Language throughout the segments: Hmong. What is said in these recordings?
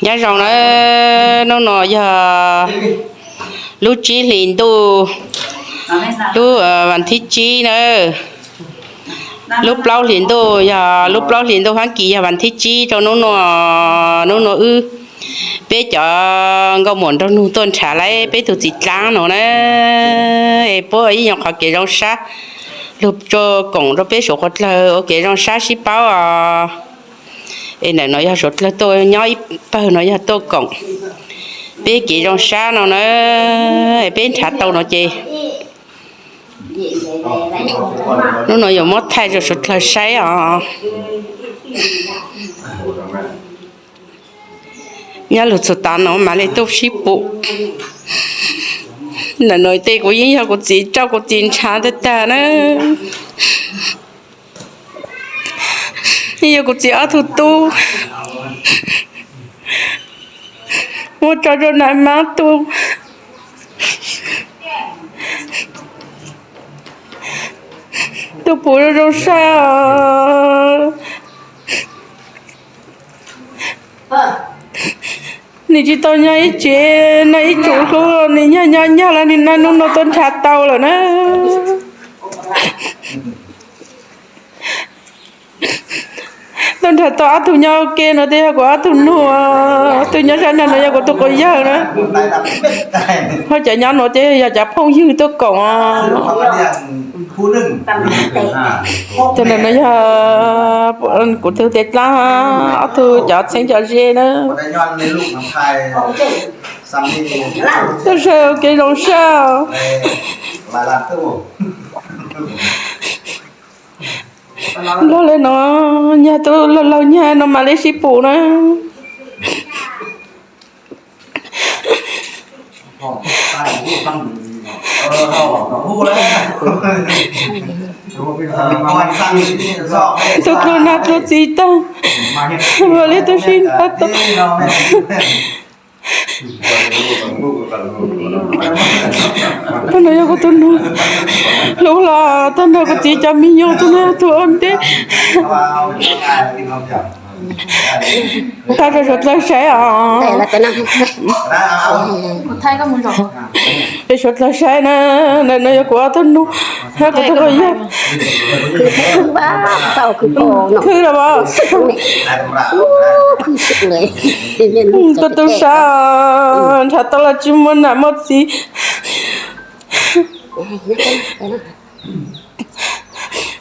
Nyob zoo na, hnub no yog lub tsib hlis ntuj, lub vas thib tsib na, lub plaub hlis ntuj yog lub plaub hlis ntuj Fab Kis yog vas thib tsib rau hnub no. Hnub no wb peb cov nkauj muam nraug nug tuaj nrhav lawv peb tus txiv dlaab no na, es puab ib nyuag qhov kev zoo sab lug koom rau peb suav qhuav dlawg ua kev zoo sab sib paub os. Es ntawm no yog suav dlawg tuaj nyob ib pawg no yog tuaj koom peb kev zoo sab no na, peb nrhav tau no ces hnub no yuav muab thaij rau suav dlawg saib os. Nyob lug txug tav no mam le tuaj sib pum. Ntawm no tej kuv yeej yog kuv txiv rau kuv txiv nrhav tag tag na. Yeej yog kuv txiv ob tug tub muab tso rau nam maab tu. Tuaj pum zoo zoo sab os. Nws tsis tau nyob ib tsev, noj ib tsuv hlub, nws nyob nyob nyob los nws naj nub no tuaj nrhav tau lawm na. Tuaj nrhav tau ob tug nyob ua ke no tej yog kuv ob tug nug, tug nyob sab nrag no yog kuv tug quas yawg na. Ho cov nyob no ces yog cov phooj ywg tuaj koom os. Cov ntawm no yog kuv tug tes dlaab, ob tug cov txheeb cov ze na. Tuaj saib ua kev zoo sab. Nplog le no, nyag tub laug laug nyag no mam le sib pum na. Tub dlua nag dlua txiv tag, mam le tub sib nrhav tau. Tug no yog kuv tug nug hlub los tag nrho kuv txiv cov me nyuam, tug no yog tug ua ntej. Thaij rau suav dlawg saib os. Peb suav dlawg saib na, ntawm no yog kuv ob tug nug, kuv tug quas yawg. Khwb los as. Tuaj tu sab, nrhav tau los tsis muaj nam muaj txiv.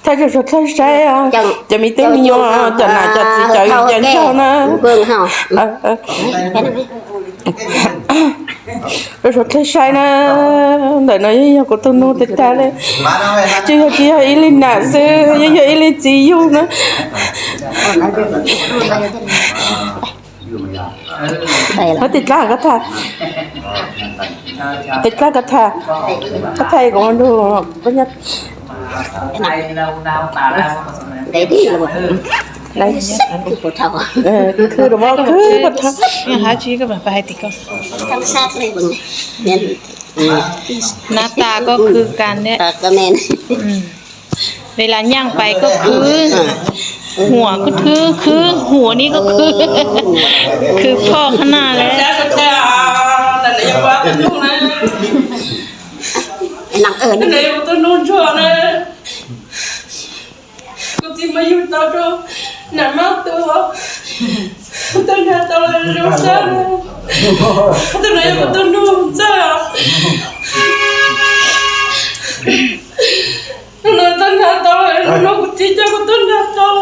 Thaij rau suav dlawg saib, cov me tub me nyuam, cov nam cov txiv, cov viv cov ncaus na. Rau suav dlawg saib na, ntawm no yeej yog kuv tug nug tag tag le. Tsis yog, tsis yog ib leeg nam xwb, yeej yog ib leeg txiv yug na. Tes dlaab koj thaij, tes dlaab koj thaij, koj thaij kuv nrug koj nyob. Khwb rau koj, khwb koj thaij. Nab tas koj khwb kas ne. Ves las nyaaj pais koj khwb, huam koj khwb, khwb huam ni koj khwb, khwb phoj qhab naj le. Kuv txiv muab yug tau rau nam mab tu, tau nrhav tau zoo sab. Tus no yog kuv tus nug ntxawg. Tus no tau nrhav tau, tus no kuv txiv coj kuv tub nrhav tau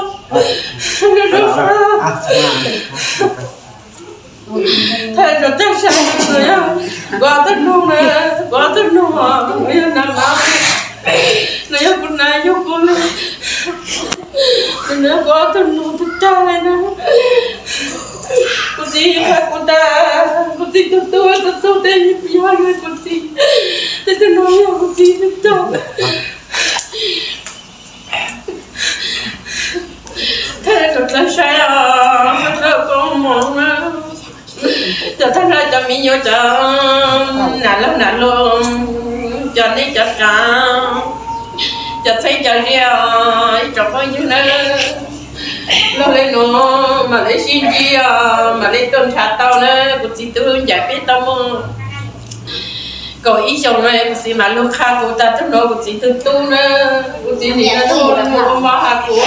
zoo sab. Thaij rau tag sai, kuv ob tug nug na, kuv ob tug nug, no yog nam mab, no yog kuv nam yug kuv lug, no yog kuv ob tug nug tag tag le na. Kuv txiv yug tag kuv tas, kuv txiv tug tub tug tug tej yug yog kuv txiv, tej tug nug yog kuv txiv tag tag. Thaij rau dlawg saib os, dlawg koob hmoov na. Cov thaj no cov me nyuam, cov nam laug nam luag, cov neej cov tsav, cov txheeb cov ze, ib tsoom phooj ywg na. Txog le nuav mam le sib ntsib os, mam le tuaj nrhav tau na. Kuv txiv tub ncaim peb tau muaj kaum ib xyoos na, kuv txiv mam lug qha kuv tas tug nuav kuv txiv tug tub na. Kuv txiv nim no tug nuav ua mov has kuv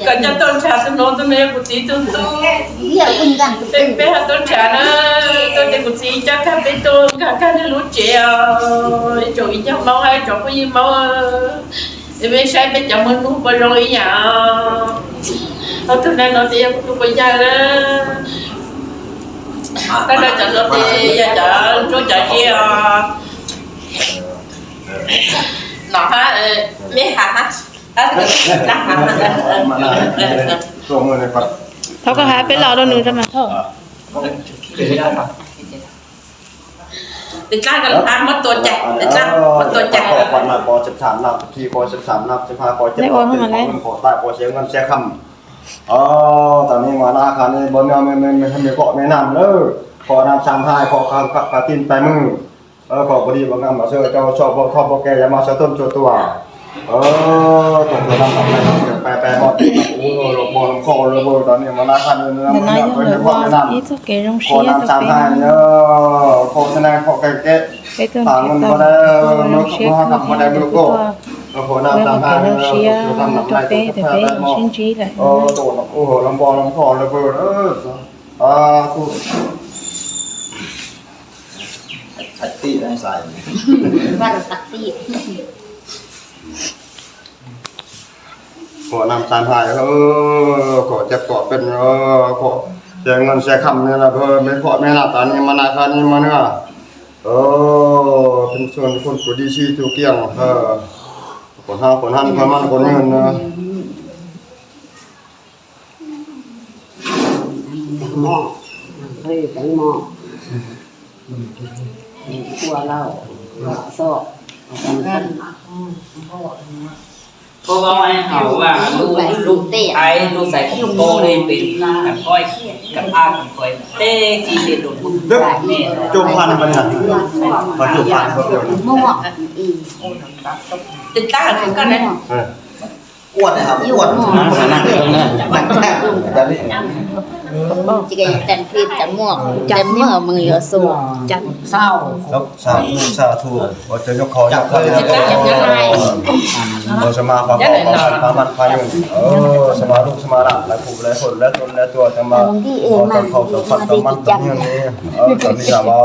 kom coj tuaj nrhav tug nuav, tug nuav yog kuv txiv tug tub. Peb, peb ho tuaj nrhav na, tuaj ces kuv txiv coj kag peb tuaj nkag kag nwg lub tsev os. Ib tsoom ib cag Moob hab ib tsoom phooj ywg Moob, es peb saib peb cov muaj nub puas zoo ib yam. Ob tug neeg no ces yog kuv tug puas yawg na. Koj dawb cov no ces yog cov ntsuab cov zeb os. No hab, meb has hab. Thov koj has peb los rau nws mas thov. Tes dlaab koj has muab tua cag, tes dlaab muab tua cag. Tam no mas na kha ne npua nua me koj me nam lawm, koj nam sam haj, koj kha tin pais mws, koj pua li ua ngam mas sawv coj soj pua thoj pua ke yam mas sawv tooj tsua tua. Toom tua nam tam pais pais pais moj ua los pua los koj los tam no mas na kha ne npua nua me koj me nam, koj nam sam haj, koj sam na koj ke ke, tam no npua dai, npua dai mws koj, koj nam sam haj, toom tua nam tam pais pais moj, toom ua los pua los koj los pua. Koj nam sam haj, koj cov koj peb, koj cov nqaj cov kham ne, me koj me nam tam no mas na kha ne npua nua, peb suav koj tug dib sib tug kiag, koj hab koj nam koj mam koj nwg na. Koj hais hauv lub, lub thaib lub xais koom koj ne peb kam koj, kam aj kam koj teb kib le rau cov pha ne, cov pha ne, tes tab koj ne. Sa thu, sa thu, ua cov nyuj qho, nyuj qho, ua sa mas pha pha pha pha pha yug, sa mas lub sa mas lam lawv pum lawv hum lawv tuaj lawv tuaj cov mas, ua cov khau cov pam cov mas cov nyuj ne, cov me nyuam los,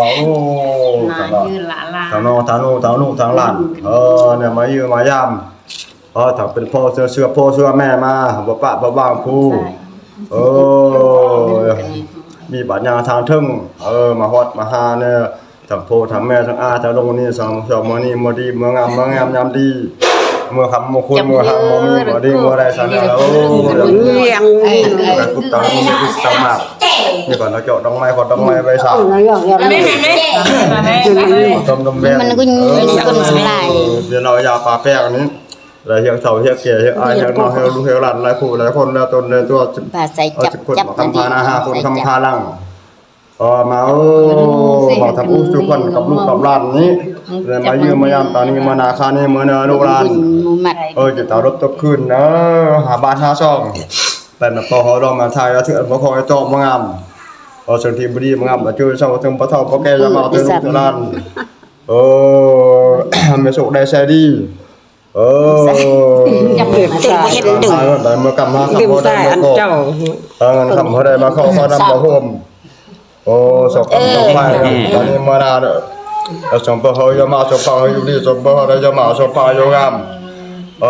cov no tag nuj tag nuj tag lam, niam mas yij mas yam, thaum peb phauj xwb, phauj xwb me mas npua pam npua vaaj phu, me npam nyaaj thaaj theej, mas huam mas ha ne, thaum phauj thaum me thaum aj thaum looj ne, xyov muaj nij muaj dib muaj ngaam muaj ngaam nyaam dib, muaj kham muaj khuj muaj haaj muaj mij muaj dib muaj dai xav na, kuv tau kuv tau mas, nej kom no coj dob maj qhov dob maj peb xav, tom dob maj, peb no yog pas peb ne, lawv hiav txhaum hiav kev hiav ai hiav no hiav lub hiav laj lawv pum lawv hum lawv tuaj lawv tuaj, tsis khum mas kham pha na ha khum kham pha laaj. Mas, mas thaum ub tsuj khuam kom lub kom laj ne, mas yij mas yam tas ne mas na kha ne mas na lub laj, ces tau lub tuaj khwm na, ha npab hab xoo, peb mas pog hov los mas thaj yog thwm npua kho coj muaj ngaam, tseem thim npua dib muaj ngaam mas cuj xyoo tseem npua thauj npua ke los mas twb lub twb laj, me saum dai sai dib, lawv muaj kam hab kham hov dai mas kho, kham hov dai mas kho, kho nam los hum, xyov kam tau phaj, tas ne mas na, xyov npawg hauv yuav mas xyov pab hauv yug li, xyov npawg hauv yuav mas xyov pab yuav ngaam,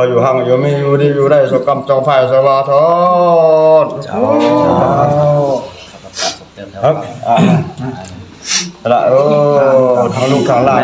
yuav haaj yuav mij yuav dib yuav dai xyov kam tau phaj xyov mas thov Thov lub thov laj,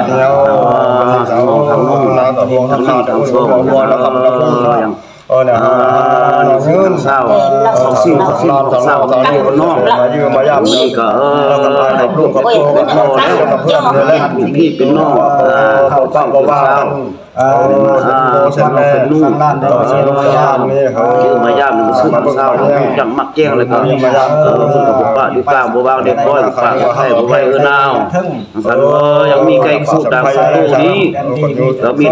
Yog mej kaij kuj taag kuj li, yog mej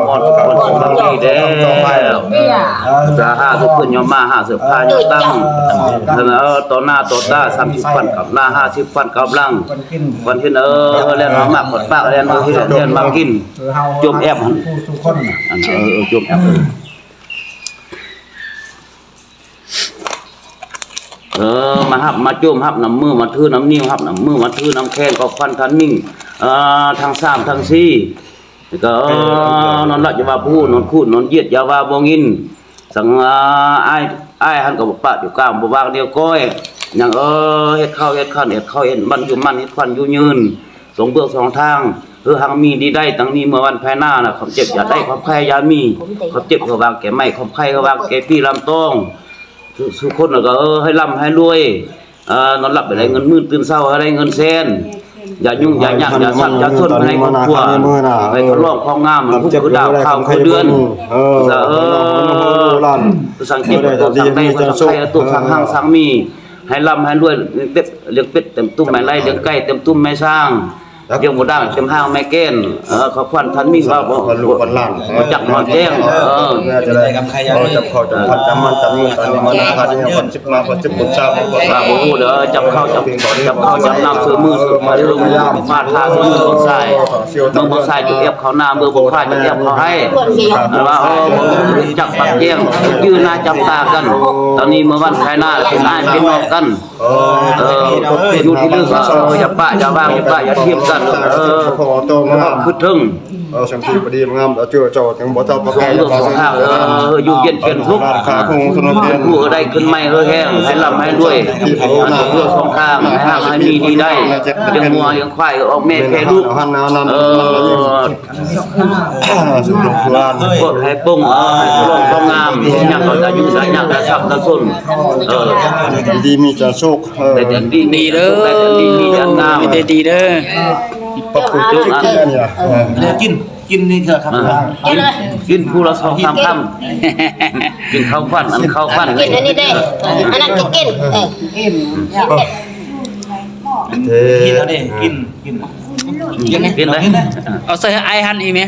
mos mos tus poj tus paj li deb. Txav haj tus phooj nyo maj haj xwm phaj nyo tag. Tom naj tom tag xam tsis phaj kaum naj haj tsis phaj kaum naj. Koj thiab na, liaj no maj qhov paj liaj no thiab liaj maj kij. Coj eb, coj eb. Mas hab mas coj hab nam maj mas thwb nam niaj hab nam maj mas thwb nam kheej kom khaj thaj nij, thaj xab thaj xib. Noj laj cov vaj phuj, noj khuj noj nyiaj cov vaj npua nqi. Xeev Aib hab kom pam cov kaj npua vaj niag koib. Nyaam hiab khauj hiab khaj hiab khauj hiab npaj yug maj hiab khaj yug nywj. Xoov npuaj xoov thaaj, hwj haav mij di dai teev nij muaj vaj phais naj, khom cem yam dai khom khaij yam mij, khom cem hwj vaag kev maim khom khaij hwj vaag kev pij lam tooj. Xwb khoj no kom hais lam hais luaj, noj laj pem lais nqaj mwj twj xauj hais lais nqaj xeeb, yam nyuj yam nyaam yam xaj yam xuj hais lais khov khuam, hais thov loj khov ngam mas hub khwv dam khau khwv dwb. Xaam cem tuaj xaam dai tuaj xaam khaij tuaj xaam haaj xaam mij, hais lam hais luaj, lias peb teem tub mais laij lias kaij teem tub mais saab, lias mus dam teem haaj mais keej, khov khuam thaj nij vaj, ua cam hom ceeb. Cam khauj cam nam xwb mws xwb phaj lug, phaj thaj xwb mws npoo xais, mws npoo xais cov iab khauv naj, mws npoo phaj cov iab khauv haib. Cam pam ceeb, cwj naj cam tas kag, tau nij muaj vaj phais naj, peb noj kag. Nyuj thib lwj, yog pam yog vaaj yog pam yog thiaj kag, khwv rheej. Yug yeej thiaj ntxub, kuj dai khwv mais hwj heej, hais lam hais luaj, ua xoo khaaj, hais haaj hais mij di dai, yeej muaj yeej khuaj, ua mej phem lub. Kuj hais poob, hais loj poob ngam, nyaam kom tas yug tas nyaam tas xaj tas xoj. Di mi tas suk, di mi tas ngam. Kij phu los xoo khaam khaam, kij khauv khuam, ăn khauv khuam. Kij, kij, kij, kij. Au xav ai hab ib me.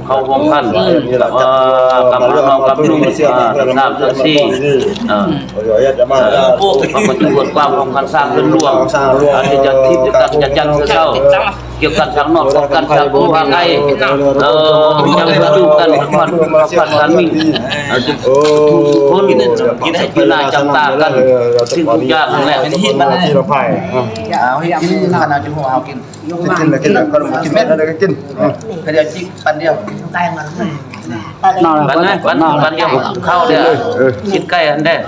Khauv khuam, kam no kam num, tam tam sij, koj tus vwm kuam khauv khuam saam hwm luam, cov thib cov kas cov cag sawv daws, cov kas saam noj, kas saam kuj ha nqaij, cov tub kas khauv khuam saam mij, cov tub khauv, cov naj cam tas kas, txij kuj cag lawm. Pab, pab, pab yog khauj dej, tsis kaij dej.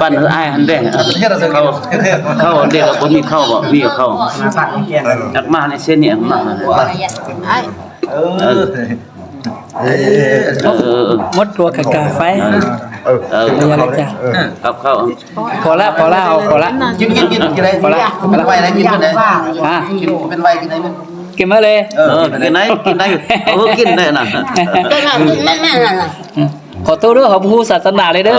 Pab nws ai dej, khauj dej los puas mij khauj, mij khauj. Maj nej siab niam maj. Muab rua ka ka faib. Pom lawm, pom lawm, pom lawm. Kis ma le. Qhov tub dub hauv hu xas xas nas li dub.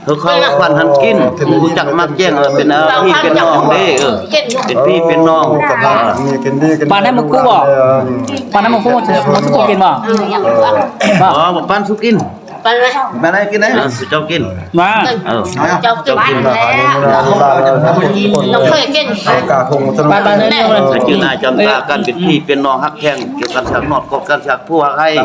Khauj khuam han kij, kuv cam maj ceeb, peb pij peb noog deb, peb pij peb noog. Pab nab mus kub os, pab nab mus kub, mus kub kis mos. Pab xub kij, xub cau kij, xub cau kij. Cwj naj cam tas kas peb pij peb noog hab kheej, cov kas xyav noj, cov kas xyav phuj hab haib.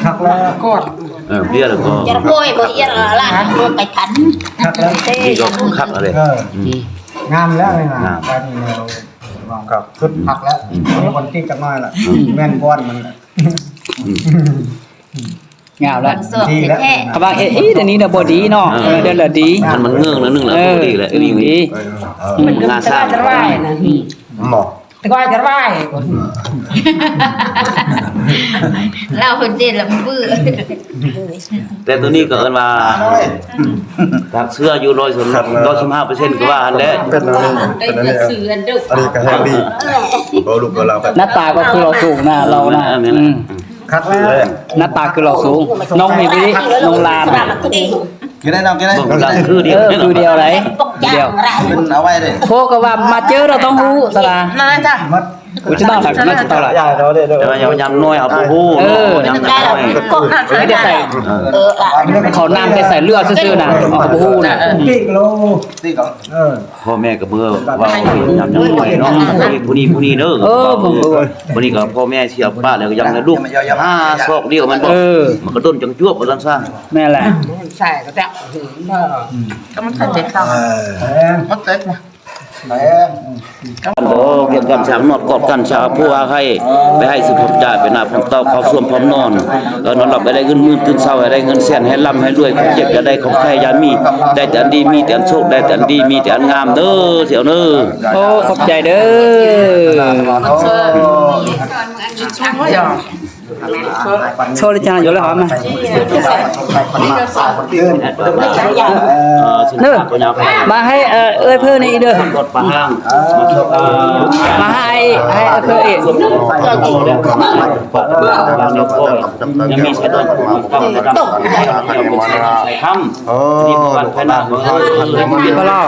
Khab lawm, khab lawm. Ngam lawm. Qhov vaj ib dab nis no, dab lawm dib. Dib. Mos. Vaj, vaj. Lauj, tej lawv pw. Tej tus ni kom ua mas, tag xwb yus loj, loj xyoo haj pes xees kuv vaj lawm. Nab tas koj khwv laus xoo na, laus na. Nab tas khwv laus xoo, noo me li, noo las. Khwv diaus lawm, khwv diaus. Thov kom vaj mas cawv rau toob hub xwb las. Kuv tsis tau, tsis tau lawm. Qhov nas tej xaim lwj xwb xwb na, kuv hu na. Phooj ywg kom phooj ywg tsis pom lawm, yog lub haj xom diam mas, mas koj dooj ceev cuab pov tam sab. Kam noj kom kam xyav phuj ha haij, peb haij xwb phoom cai peb nam phoom tau khau xuam phoom noj. Nov los peb dai nkej mws twj xau, dai nkej xiam, haij laj haij luaj, khoom cem cov dai khoom khaij ya mij, dai tias nti mij tias ntxuj, dai tias nti mij tias ngam ntawd xyov na. Khom cai dawb. Txhua li cas yuav lawm hov mas. Mas haib, phwj ni dawb. Mas haib, haib phwj. Hluas los,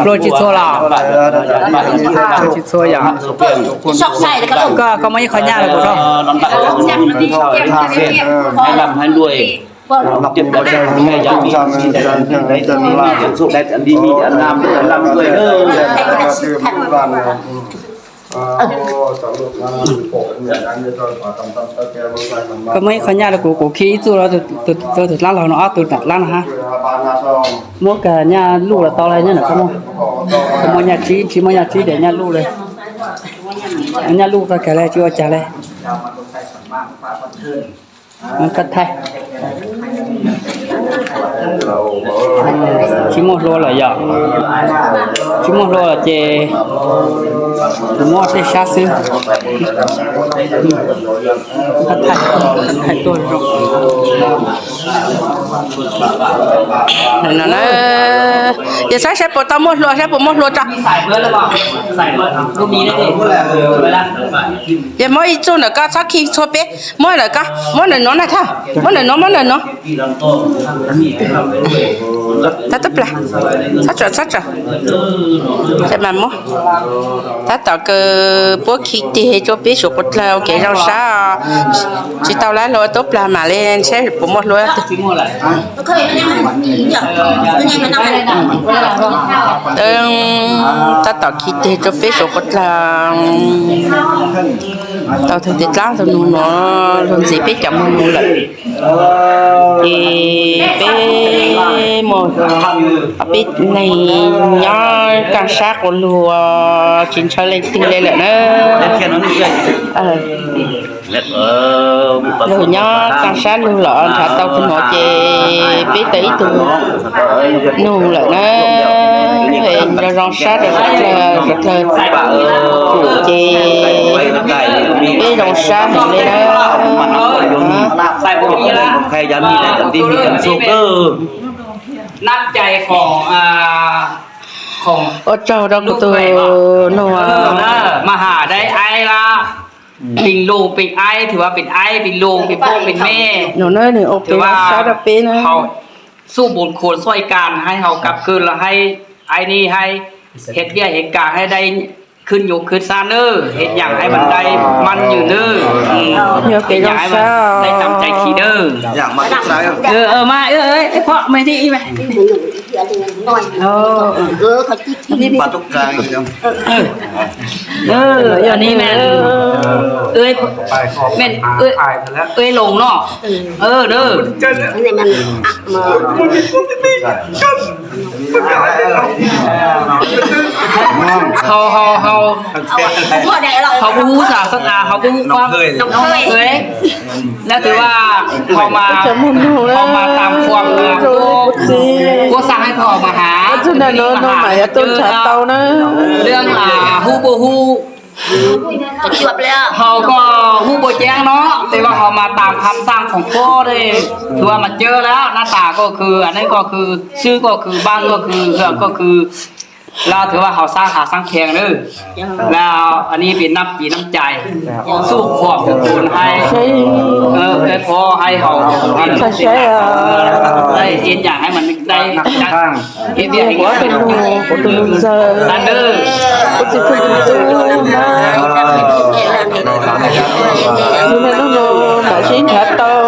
hluas tsis txhua, hluas tsis txhua los, tsis txhua yom. Koj, koj muaj ib qho nyaj los kuv Koj muaj ib qho nyaj los kuv, kuv khi ib txuj rau tus dlaab los no, ob tug dlaab no hab. Muab kag nyaj luj los tau le, nyob ntawm koj muaj. Koj muaj nyaj tsib, tsis muaj nyaj tsib ces nyaj luj le. Nyaj luj koj kag le tsis ua cas le. Koj thaij. Tsis muaj hlua lawm yom. Tsis muaj hlua lawm ces kuv muab tej sab xwb. Koj thaij, thaij tuaj zoo. Ces saib saib puas tau muaj hlua, saib puas muaj hlua tso. Ces muab ib txuj ntawm koj, txhob khi txhua peb, muab ntawm koj, muab ntawm nuav na thaj, muab ntawm nuav, muab ntawm nuav. Txhob tso, txhob tso. Ces mas muab, tab tom kws puab khi teg rua peb suav quas dlawg ua kev zoo sab. Tsis tau lab hlua tub plag mam le saib puas muaj hlua. Tab tom khi teg rua peb suav quas dlawg. Tau tug tes dlaab tug nug nuav luag ntxiv peb cov muag nug lawm. Ces peb muag, peb neeg nyob kaaj sab quas lug tsis ntshaw leej twg le lawm na. Lug nyob kaaj sab lug los nrhav tau tug nuav ces peb tau ib tug nug lawm na. Zoo zoo sab rua suav dlawg, suav dlawg pum ces peb zoo sab heev le na. Ua tsaug rau kuv tug nug, mas has dai ai la, peb lug peb ai, thwb peb ai, peb lug peb poj peb me, nug na, nws ua peb zoo sab rau peb na. Xub npum khuam xuaj kas hais hauv kab kws los hais ai ni hais, hev viaj hev kas hais dai khwv nyuj khwv xab nawb, hev yaam hais mas dai mas nyuj nawb. Yog peb zoo sab dai tam cai khi nawb. Mas poj me ti yog ni, ua loos no. Hau, hau, hau, hau kuv hu xav xav tas hau kuv hu koj, lawv twb ua hau mas, hau mas tam kuam kuv xav hais koj mas has. Txog ntawm no no mas yog tuaj nrhav tau na. Hub puas hub, hau koj hub puas ceeb no, tes vaj hau mas tam kham xaj khoom puab de, tuaj mas cawg lawm, nab tas koj khw, aneb koj khw, xwb koj khw, npab koj khw, koj khw, lawm tuaj vaj hau xab hav xab khees na. Lawm aneb peb nab cis nab cais, xuj khuam kuv tus hais, peb phob hais hau, saib, ib yam hais mas dai, ib yam kuv tus nus, kuv tus nus ntxawg, kuv txiv tus nus ntxawg na. Yus na nub no mam sib nrhav tau.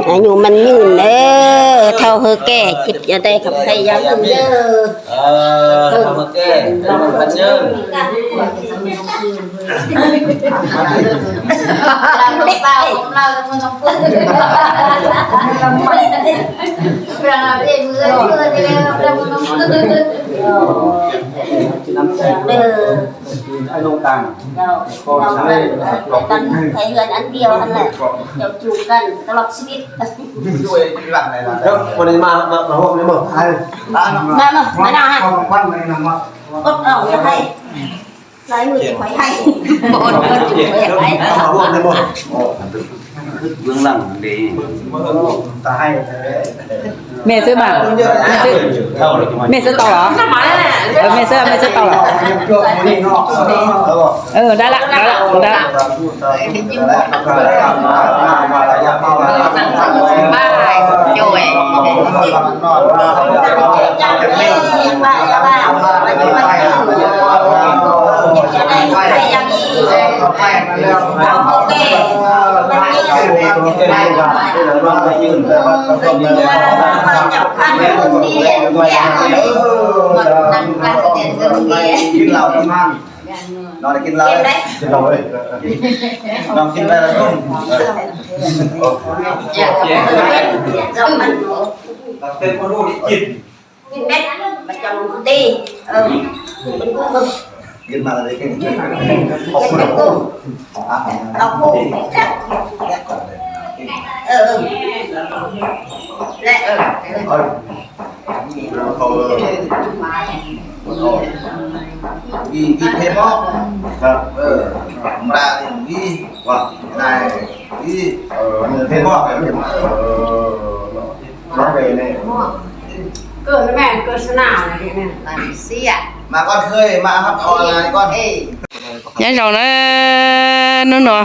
Nyuj mas nyuj na, thauj hwj ke, dai kom phem yog yus. Thầy Huyền ăn điều hả lệ, kiểu chủ cần tao lọc ship. Mà mà mà nào hả? Ốt ẩu cho hay. Nói mười thì phải hay. Ốt ẩu thì phải hay. Mej xwb mas, mej xwb tau los? Mej xwb, mej xwb tau los? Dab laj, dab laj, dab laj. Nyob zoo na, hnub no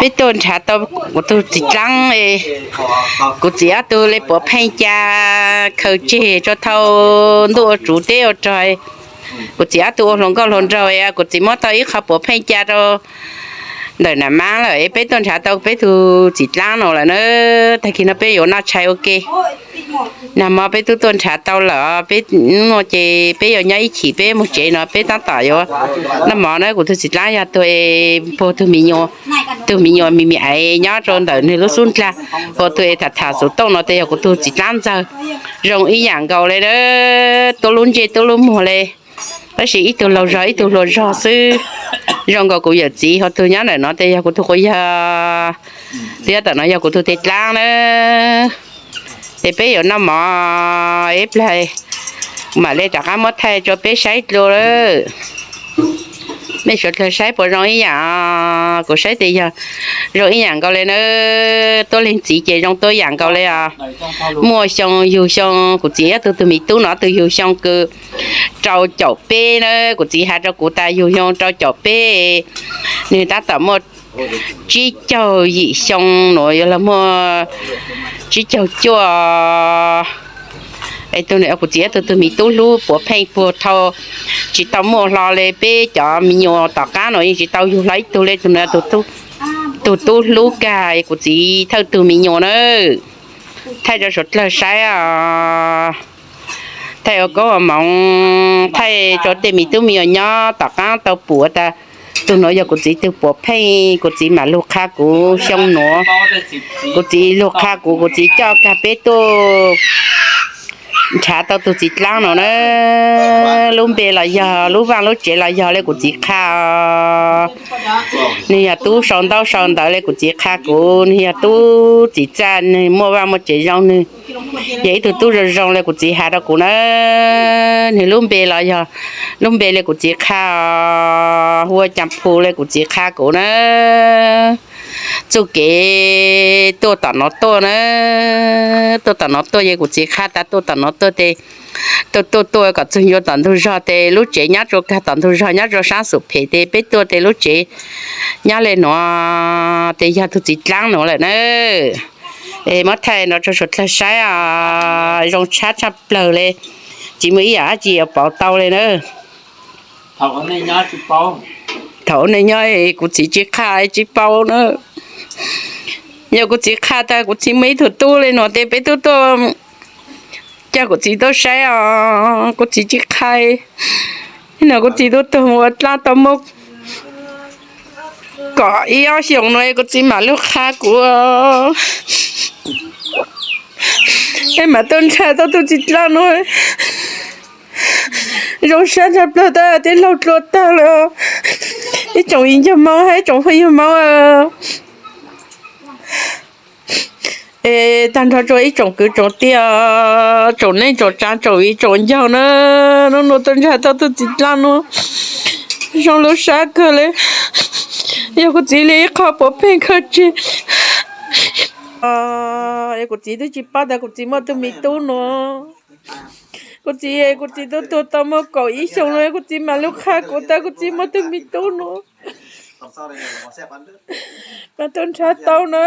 peb tuaj nrhav tau kuv tus txiv dlaab, kuv txiv ob tug le puav pheej ca khaws tseg rua thaum ntuj ua tsuv teb ua rog. Kuv txiv ob tug ua hluas nkauj hluas nraug, kuv txiv muab tau ib qho puav pheej ca rau ntawm nam maab lawm, peb tuaj nrhav tau peb tug txiv dlaab no lawm na. Tag kis no peb yuav noj tshais ua ke. Nag hmo peb tub tuaj nrhav tau lawm, peb, no ces peb yuav nyob ib chim peb mus tsev no peb tab tom yuav noj mov na. Kuv tug txiv dlaab yog tug puag tug me nyuam, tug me nyuam me me aiv nyob rau ntawm nwg lub xub ndlag, puag tug es tham tham xuv tooj no tes yog kuv tug txiv dlaab ntxawg. Zoo ib yaam nkaus le na, tuab lub ntsej tuab lub muag le, tab sis ib tug laug zog ib tug hluas zog xwb. Zoo nkaus kuv yawm txiv, ho tug nyob ntawm no tes yog kuv tug quas yawg, tug nyob tom no yog kuv tug txiv dlaab na. Ces peb yuav noj mov ib plag, kuv mam le rov qab muab thaij rua peb saib dlua lawm. Mej suav dlawg saib puas zoo ib yaam? Kuv saib tes yog zoo ib yaam nkaus le na. Tuab leeg txiv ces zoo tuab yaam nkaus le os. Muaj xyoo yug xyoo, kuv txiv ob tug tug me tub no tug yug xyoo kws rau caum peb na. Kuv txiv has rau kuv tas yug xyoo rau caum peb, nwg tab tom muaj tsib caug yim xyoo nuav, yuav luag muaj tsib caug cuaj. Es tug no kuv txiv ob tug tug me tub hlub puav pheej puag thaum tsis tau muaj hlo le, peb cov me nyuam tom qaab no yeej tsis tau yug hlo ib tug le, tug no tug tub hlub kag kuv txiv thawj tug me nyuam na. Thaij rau suav dlawg saib os. Thaij ua koob ua moov, thaij rau tej me tub me nyuam nyob tom qaab tau pum tas tug nuav yog kuv txiv tug puav pheej, kuv txiv mam lug qha kuv xyoo nuav. Kuv txiv lug qha kuv, kuv txiv coj kag peb tuaj nrhav tau tug txiv dlaab no na. Lub npe los yog, lub vaaj lub tsev los yog le kuv txiv qha os. Nws yog tub sau ntaub sau ntawv li kuv txiv qha kuv, nws yog tub txiv txaj, nws muaj vaj muaj tsev zoo, nws yog ib tug tub zoo zoo li kuv txiv has rau kuv na. Nws lub npe los yog lub npe li kuv txiv qha, hu ua Cas Phu li kuv txiv qha kuv na. Txuj kev tuaj tom no tuaj na, tuaj tom no tuaj, yog kuv txiv qha tas tuaj tom no tuaj tes tuaj tuaj tuaj kom txug ncua tom ntug zog tes lub tsev nyob rua kag tom ntug zog nyob rua sab xum phem tes peb tuaj tes lub tsev nyob le nuav tes yog tug txiv dlaab nuav lawm na. Es muab thaij no rua suav dlawg saib, zoo tshab tshaj plawg le, tsis muaj ib yaam dab tsi yuav pauv tau le na. Thaum ub nej nyob kuv txiv tsis qha tsis paub na. Yog kuv txiv qha tas kuv txiv muaj ib tug tub le nuav tes peb tub tuaj coj kuv txiv tuaj saib os, kuv txiv tsis qha. Ib no kuv txiv tub tuag ua dlaab tau muaj kaum ib ob xyoos no kuv txiv mam lug qha kuv. Es mam tuaj ntshai tau tug txiv dlaab nuav. Zoo sab tshaj plawg tab tij laug dlua tag lawm. Ib tsoom viv ncaus Hmoob hab ib tsoom phooj ywg Hmoob, es tag nrho rua ib tsoom kwv tsoom tij, tsoom neej tsoom tsaav tsoom viv tsoom ncaus na, nub nua tuaj ntshai tau tug txiv dlaab nuav, zoo lub sab kawg le. Yog kuv txiv li ib qho puav pheej kawg tseg. Kuv txiv twb tsis paub tas kuv txiv muaj tug me tub nuav. Kuv txiv, kuv txiv tub tuag tau muaj kaum ib xyoos no kuv txiv mam lug qha kuv tas kuv txiv muaj tug me tub nuav. Mas tuaj nrhav tau na.